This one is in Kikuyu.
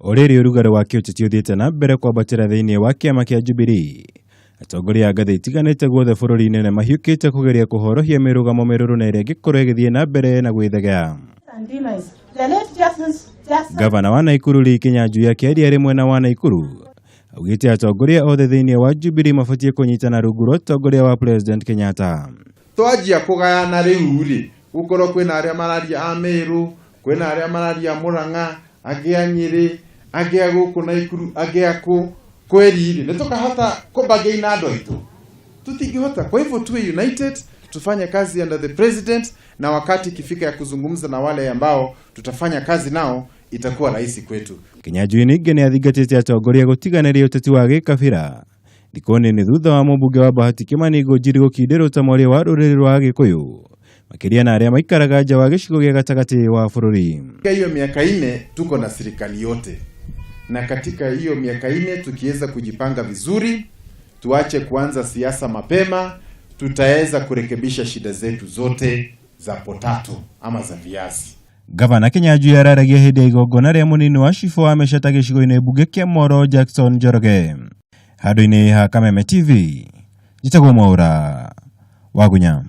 O rĩrĩ ũrugarĩ wa kĩũteti ũthiĩte na mbere kwambatĩra thĩinĩ wa kĩama kĩa Jubilee, atongoria a ngathĩ itiganĩte guothe bũrũri-inĩ nĩ mahiũkĩte kũgeria kũhorohia mĩrũgamo mĩrũrũ na ĩrĩa ĩngĩkorwo ĩgĩthiĩ na mbere na gwĩthegea. Gavana wa Naikuru Lee Kinyanjui akĩaria arĩ mwena wa Naikuru augĩte atongoria othe thĩinĩ wa Jubilee mabatiĩ kũnyitana rungu rwa ũtongoria wa President Kenyatta. Twanjia kũgayana rĩu rĩ, gũkorwo kwĩna arĩa mararia a Meru, kwĩna arĩa mararia a Murang'a, angĩ a Nyĩrĩ, angĩ a gũkũ Naikuru, angĩ a kũ, kweli rĩ, nĩ tũkahota kũbargain na andũ aitũ? Tutingĩhota. Kwa hivyo tuwe united, tufanye kazi under the president, na wakati ikifika ya kuzungumza na wale ambao tutafanya kazi nao itakuwa rahisi kwetu. Kinyanjui ningĩ nĩ athingatĩte atongoria gũtiganĩria ũteti wa gĩkabira thikũ nini thutha wa mũmbunge wa Bahati Kimani Ngunjiri gũkindĩrwo ta mwaria wa rũrĩrĩ rwa Agĩkũyũ makĩria na arĩa maikaraga nja wa gĩcigo gĩa gatagatĩ wa bũrũri. Katika hiyo miaka 4 tuko na serikali yote, na katika hiyo miaka 4 tukiweza kujipanga vizuri, tuache kuanza siasa mapema, tutaweza kurekebisha shida zetu zote za potato ama za viazi. Gavana Kinyanjui araragia hĩndĩ ya igongona rĩa mũnini wa cibũ wa Mĩcheta gĩcigo-inĩ mbunge kĩa Moro Jackson Njoroge. Handũ-inĩ ha Kameme TV, njĩtagwo Mwaũra Wagunya.